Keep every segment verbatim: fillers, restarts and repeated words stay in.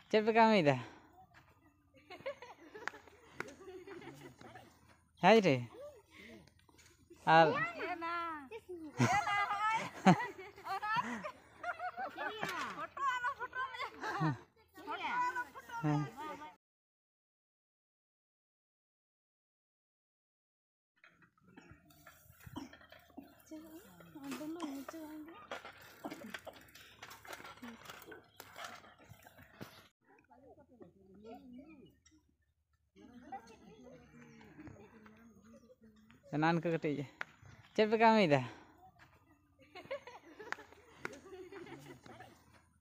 ᱪᱮᱫ ᱯᱮ ᱠᱟᱹᱢᱤᱭᱮᱫᱟ? ᱦᱮᱸ ᱨᱮ᱾ ᱟᱨ ᱦᱮᱸ᱾ ᱮᱱᱟᱱ ᱠᱚ ᱠᱟᱹᱴᱤᱡ ᱪᱮᱫ ᱯᱮ ᱠᱟᱹᱢᱤᱭᱮᱫᱟ?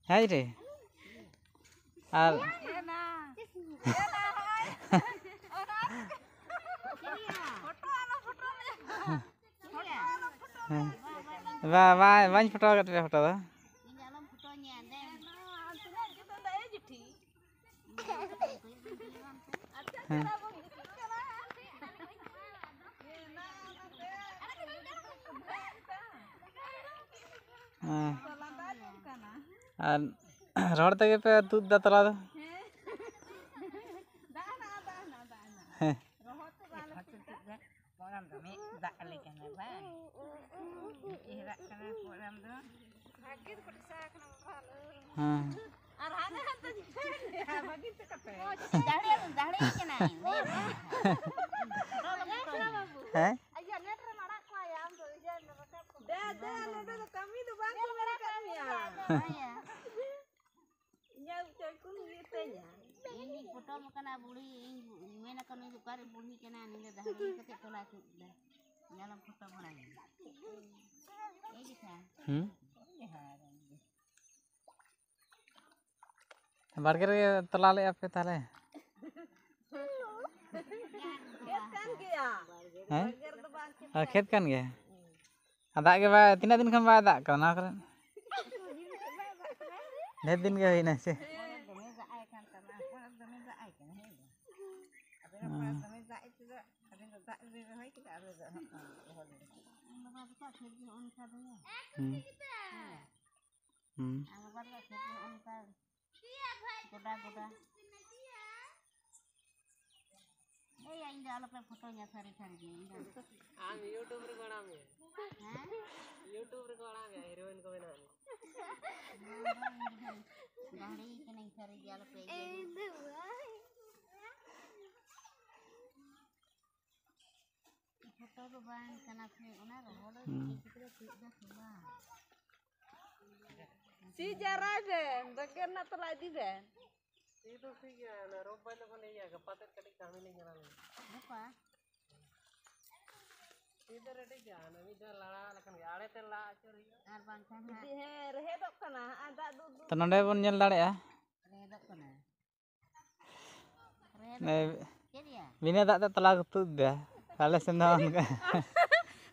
ᱦᱮᱸ ᱨᱮ᱾ ᱟᱨ ᱦᱮᱸ᱾ ᱵᱟ, ᱵᱟ, ᱵᱟᱹᱧ ᱯᱷᱳᱴᱳ ᱟᱠᱟᱫ ᱯᱮᱭᱟ ᱯᱷᱳᱴᱳ ᱫᱚ᱾ ᱦᱮᱸ᱾ ᱦᱮᱸ᱾ ᱟᱨ ᱨᱚᱦᱚᱲ ᱛᱮᱜᱮ ᱯᱮ ᱛᱩᱫ ᱫᱟ ᱛᱚᱞᱟ ᱫᱚ? ᱦᱮᱸ᱾ ᱯᱚᱨᱟᱢ ᱫᱚ ᱢᱤᱫ ᱫᱟᱜ ᱟᱞᱮ ᱠᱟᱱᱟ ᱵᱟᱝ? ᱪᱮᱦᱨᱟᱜ ᱠᱟᱱᱟ ᱯᱚᱨᱟᱢ ᱫᱚ᱾ ᱵᱷᱟᱜᱮ ᱫᱚ ᱠᱟᱹᱴᱤᱡ ᱥᱟᱦᱟ ᱠᱟᱱᱟ ᱵᱟᱵᱟ ᱞᱟᱹᱭ᱾ ᱦᱮᱸ᱾ ᱟᱨ ᱦᱟᱱᱮ ᱦᱟᱱᱛᱮ ᱧᱮᱞ ᱞᱮᱭᱟ, ᱵᱷᱟᱹᱜᱤ ᱛᱮ ᱠᱟᱛᱮ᱾ ᱫᱟᱲᱮ, ᱫᱟᱲᱮ ᱠᱟᱱᱟᱭ᱾ ᱦᱮᱸ? ᱟᱭᱟ, ᱱᱮᱴ ᱨᱮᱢ ᱟᱲᱟᱜ ᱠᱚᱣᱟ ᱭᱟ, ᱟᱢ ᱫᱚ ᱤᱭᱟᱹ ᱨᱟᱠᱟᱵ ᱠᱚᱢ᱾ ᱫᱮ, ᱫᱮ, ᱱᱚᱰᱮ ᱫᱚ ᱠᱟᱹᱢᱤ ᱫᱚ ᱵᱟᱝ ᱠᱚ ᱢᱮᱱ ᱟᱠᱟᱫ ᱢᱮᱭᱟ᱾ ᱦᱮᱸ᱾ ᱤᱧᱟᱹᱜ ᱪᱟᱹᱭ ᱠᱚ ᱦᱩᱭᱩᱜ ᱛᱤᱧᱟ᱾ ᱤᱧ ᱯᱚᱴᱚᱢ ᱟᱠᱟᱱᱟ ᱵᱩᱲᱦᱤ, ᱤᱧ ᱢᱮᱱ ᱟᱠᱚ ᱱᱩᱭ ᱫᱚ ᱚᱠᱟᱨᱮ ᱵᱩᱲᱦᱤ ᱠᱟᱱᱟ, ᱱᱩᱭ ᱫᱚ ᱫᱟᱦᱲᱤ ᱠᱟᱛᱮ ᱛᱚᱞᱟ ᱛᱩᱫ ᱮᱫᱟ᱾ ᱧᱮᱞᱟᱢ ᱯᱷᱳᱴᱳ ᱵᱟᱲᱟᱭᱟ᱾ ᱮᱭ ᱡᱮᱴᱷᱟ᱾ ᱦᱩᱸ? ᱵᱟᱲᱜᱮ ᱨᱮᱜᱮ ᱛᱚᱞᱟ ᱞᱮᱜᱼᱟ ᱯᱮ ᱛᱟᱦᱞᱮ? ᱠᱷᱮᱛ ᱠᱟᱱ ᱜᱮᱭᱟ᱾ ᱦᱮᱸ? ᱵᱟᱲᱜᱮ ᱨᱮᱫᱚ ᱵᱟᱝ, ᱠᱷᱮᱛ ᱟᱨ ᱠᱟᱱ ᱠᱷᱮᱛ ᱜᱮᱭᱟ᱾ ᱠᱟᱱ ᱜᱮᱭᱟ᱾ ᱦᱩᱸ᱾ ᱟᱨ ᱫᱟᱜ ᱜᱮ ᱵᱟᱭ, ᱛᱤᱱᱟᱹᱜ ᱫᱤᱱ ᱠᱷᱚᱱ ᱵᱟᱭ ᱫᱟᱜ ᱠᱟᱱᱟ ᱱᱚᱣᱟ ᱠᱚᱨᱮ? ᱰᱷᱮᱨ ᱫᱤᱱ ᱜᱮ ᱦᱩᱭᱱᱟ ᱥᱮ? ᱦᱮᱸ᱾ ᱫᱚᱢᱮ ᱫᱟᱜ ᱟᱭ ᱠᱟᱱ ᱛᱟᱢᱟ, ᱫᱚᱢᱮ ᱫᱟᱜ ᱟᱭ ᱠᱟᱱᱟ, ᱦᱮᱸ᱾ ᱟᱫᱚ ᱦᱩᱸ᱾ ᱫᱚᱢᱮ ᱫᱟᱜ ᱟᱭ ᱛᱮᱫᱚ, ᱟᱫᱚ ᱫᱟᱜ ᱨᱮ ᱨᱚᱦᱚᱭ ᱠᱮᱫᱟ, ᱟᱫᱚ ᱫᱚ ᱦᱚᱸᱜᱼᱚᱭ ᱨᱚᱦᱚᱭ ᱞᱮᱫᱟ᱾ ᱦᱩᱸ᱾ ᱦᱮᱸ᱾ ᱦᱩᱸ᱾ ᱟᱨ ᱵᱟᱵᱟ ᱫᱚ ᱠᱷᱮᱛ ᱨᱮ ᱚᱱᱠᱟ ᱜᱚᱰᱟ ᱜᱚᱰᱟ᱾ ᱮᱭ, ᱤᱧ ᱫᱚ ᱟᱞᱚᱯᱮ ᱯᱷᱳᱴᱳᱧᱟ, ᱥᱟᱹᱨᱤ ᱥᱟᱹᱨᱤ ᱜᱮ, ᱤᱧ ᱫᱚ᱾ ᱟᱢ YouTube ᱨᱮᱠᱚ ᱟᱲᱟᱜ ᱢᱮᱭᱟ᱾ ᱦᱮᱸ? YouTube ᱨᱮᱠᱚ ᱟᱲᱟᱜ ᱢᱮᱭᱟ, heroine ᱠᱚ ᱵᱮᱱᱟᱣ ᱢᱮᱭᱟ᱾ ᱵᱟᱝ, ᱵᱟᱝ, ᱤᱧ ᱫᱚ ᱰᱟᱹᱝᱨᱤ ᱠᱟᱹᱱᱟᱹᱧ, ᱥᱟᱹᱨᱤ ᱜᱮ, ᱟᱞᱚᱯᱮ ᱤᱭᱟᱹᱭᱟ᱾ ᱯᱷᱳᱴᱳ ᱫᱚ ᱵᱟᱝ ᱠᱟᱱᱟ ᱥᱮ, ᱚᱱᱟ ᱨᱚᱦᱚᱲ ᱦᱩᱸ᱾ ᱜᱤᱫᱽᱨᱟᱹ ᱪᱮᱫ ᱫᱚ ᱥᱚᱢᱟᱱ᱾ ᱥᱤ ᱡᱟᱣᱨᱟᱭ ᱵᱮᱱ, ᱵᱟᱹᱜᱤ ᱨᱮᱱᱟᱜ ᱛᱚᱞᱟ ᱤᱫᱤ ᱵᱮᱱ᱾ ᱥᱤ ᱫᱚ ᱥᱤ ᱜᱮᱭᱟ, ᱚᱱᱟ ᱨᱳᱵ ᱵᱟᱭ ᱞᱚᱜᱚᱱ ᱤᱭᱟᱹ, ᱜᱟᱯᱟ ᱛᱮᱫ ᱠᱟᱹᱴᱤᱡ ᱠᱟᱹᱢᱤ ᱞᱤᱧ ᱪᱟᱞᱟᱣ ᱞᱮᱱᱟ᱾ ᱜᱟᱯᱟ? ᱥᱤ ᱫᱚ ᱨᱮᱰᱤ ᱜᱮᱭᱟ, ᱚᱱᱟ ᱢᱤᱫ ᱫᱷᱟᱣ ᱞᱟᱲᱟ ᱞᱮᱠᱷᱟᱱ ᱜᱮ, ᱟᱲᱮ ᱛᱮ ᱞᱟ ᱟᱹᱪᱩᱨ ᱦᱩᱭᱩᱜᱼᱟ᱾ ᱟᱨ ᱵᱟᱝᱠᱷᱟᱱ ᱦᱟᱸᱜ ᱦᱮᱸ, ᱨᱮᱦᱮᱫᱚᱜ ᱠᱟᱱᱟ, ᱟᱨ ᱫᱟᱜ ᱫᱩ ᱫᱩ᱾ ᱛᱚ, ᱱᱚᱰᱮ ᱵᱚᱱ ᱧᱮᱞ ᱫᱟᱲᱮᱭᱟᱜᱼᱟ᱾ ᱨᱮᱦᱮᱫᱚᱜ ᱠᱟᱱᱟ᱾ ᱨᱮᱦᱮᱫᱚᱜ ᱱᱮ-, ᱠᱟᱱᱟ᱾ ᱪᱮᱫ ᱭᱟ? ᱵᱤᱱᱟᱹ ᱫᱟᱜ ᱛᱮ ᱛᱚᱞᱟ ᱠᱚ ᱛᱩᱫ ᱮᱫᱟ᱾ ᱟᱞᱮ ᱥᱮᱱ ᱫᱚ ᱚᱱᱠᱟ᱾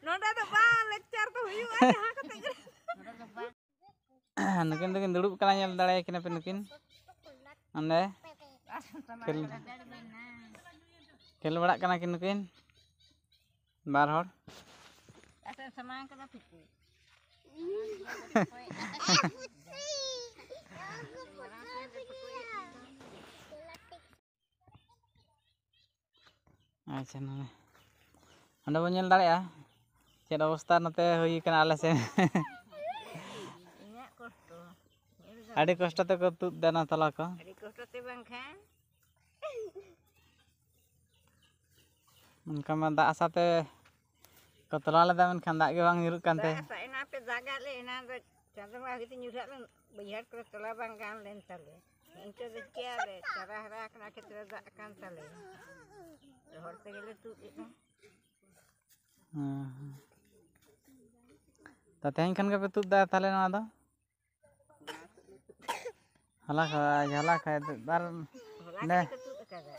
ᱱᱚᱰᱮ ᱫᱚ ᱵᱟᱝ, lecture ᱫᱚ ᱦᱩᱭᱩᱜᱼᱟ, ᱡᱟᱦᱟᱸ ᱠᱟᱛᱮ ᱜᱮ᱾ ᱱᱚᱰᱮ ᱫᱚ ᱵᱟᱝ᱾ ᱱᱩᱠᱤᱱ ᱫᱚᱠᱤᱱ ᱫᱩᱲᱩᱵ ᱠᱟᱱᱟ, ᱧᱮᱞ ᱫᱟᱲᱮᱭᱟᱠᱤᱱᱟ ᱯᱮ ᱱᱩᱠᱤᱱ᱾ ᱚᱸᱰᱮ ᱠᱷᱮᱞ, ᱠᱷᱮᱞ ᱵᱟᱲᱟᱜ ᱠᱟᱱᱟ ᱠᱤᱱ ᱱᱩᱠᱤᱱ ᱵᱟᱨ ᱦᱚᱲ᱾ ᱟᱥᱮ ᱥᱟᱢᱟᱝ ᱠᱟᱫᱟ ᱯᱷᱤᱛᱤ᱾ ᱟᱪᱪᱷᱟ, ᱱᱚᱰᱮ, ᱱᱚᱰᱮ ᱵᱚᱱ ᱧᱮᱞ ᱫᱟᱲᱮᱭᱟᱜᱼᱟ ᱪᱮᱫ ᱚᱵᱚᱥᱛᱟ ᱱᱚᱛᱮ ᱦᱩᱭ ᱠᱟᱱᱟ ᱟᱞᱮ ᱥᱮᱫ᱾ ᱤᱧᱟᱹᱜ ᱠᱚᱥᱴᱚ᱾ ᱟᱹᱰᱤ ᱠᱚᱥᱴᱚ ᱛᱮᱠᱚ ᱛᱩᱫ ᱫᱟ ᱚᱱᱟ ᱛᱚᱞᱟ ᱠᱚ᱾ ᱟᱹᱰᱤ ᱠᱚᱥᱴᱚ ᱛᱮ ᱵᱟᱝᱠᱷᱟᱱ᱾ ᱚᱱᱠᱟ ᱢᱟ ᱫᱟᱜ ᱟᱥᱟ ᱛᱮ ᱠᱚ ᱛᱚᱞᱟ ᱞᱮᱫᱟ, ᱢᱮᱱᱠᱷᱟᱱ ᱫᱟᱜ ᱜᱮ ᱵᱟᱝ ᱧᱩᱨᱩᱜ ᱠᱟᱱ ᱛᱮ᱾ ᱫᱟᱜ ᱟᱥᱟ, ᱮᱱᱟ ᱯᱮ ᱫᱟᱜᱟᱜ ᱞᱮ, ᱮᱱᱟ ᱫᱚ ᱪᱟᱸᱫᱳ ᱵᱚᱸᱜᱟ ᱦᱩᱭᱛᱮ ᱧᱩᱨᱦᱟᱜ ᱞᱮ, ᱵᱟᱹᱭᱦᱟᱹᱲ ᱠᱚᱨᱮ ᱛᱚᱞᱟ ᱵᱟᱝ ᱜᱟᱱ ᱞᱮᱱ ᱛᱟᱞᱮ᱾ ᱤᱱᱠᱟᱹ ᱫᱚ ᱪᱤᱠᱟᱹᱭᱟᱞᱮ? ᱪᱟᱨᱟ ᱦᱟᱨᱟ ᱟᱠᱟᱱᱟ, ᱠᱷᱮᱛ ᱨᱮ ᱫᱟᱜ ᱟᱠᱟᱱ ᱛᱟᱞᱮᱭᱟ᱾ ᱨᱚᱦᱚᱲ ᱛᱮᱜᱮ ᱞᱮ ᱛᱩᱫ ᱮᱫᱼᱟ᱾ ᱦᱮᱸ, ᱦᱮᱸ᱾ ᱛᱚ, ᱛᱮᱦᱮᱧ ᱠᱷᱚᱱ ᱜᱮᱯᱮ ᱛᱩᱫ ᱫᱟ ᱛᱟᱦᱞᱮ ᱱᱚᱣᱟ ᱫᱚ? ᱦᱚᱞᱟ ᱠᱷᱚᱡ, ᱦᱚᱞᱟ ᱠᱷᱚᱡ ᱟᱨ ᱦᱚᱞᱟ ᱱᱮ-, ᱠᱟᱹᱴᱤᱡ ᱠᱚ ᱛᱩᱫ ᱟᱠᱟᱫᱟ᱾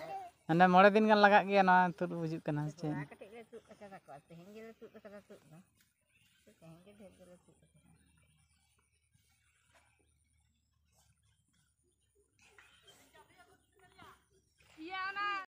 ᱱᱚᱰᱮ ᱢᱚᱬᱮ ᱫᱤᱱ ᱜᱟᱱ ᱞᱟᱜᱟᱜ ᱜᱮᱭᱟ ᱱᱚᱣᱟ ᱛᱩᱫ, ᱵᱩᱡᱩᱜ ᱠᱟᱱᱟ, ᱥᱮ ᱪᱮᱫ? ᱦᱚᱞᱟ ᱠᱟᱹᱴᱤᱡ ᱞᱮ ᱛᱩᱫ ᱟᱠᱟᱫᱟ ᱠᱚ, ᱛᱮᱦᱮᱧ ᱜᱮᱞᱮ ᱛᱩᱫ ᱟᱠᱟᱫᱟ ᱛᱩᱫ ᱫᱚ᱾ ᱛᱮᱦᱮᱧ ᱜᱮ ᱰᱷᱮᱨ ᱜᱮᱞᱮ ᱛᱩᱫ ᱟᱠᱟᱫᱟ᱾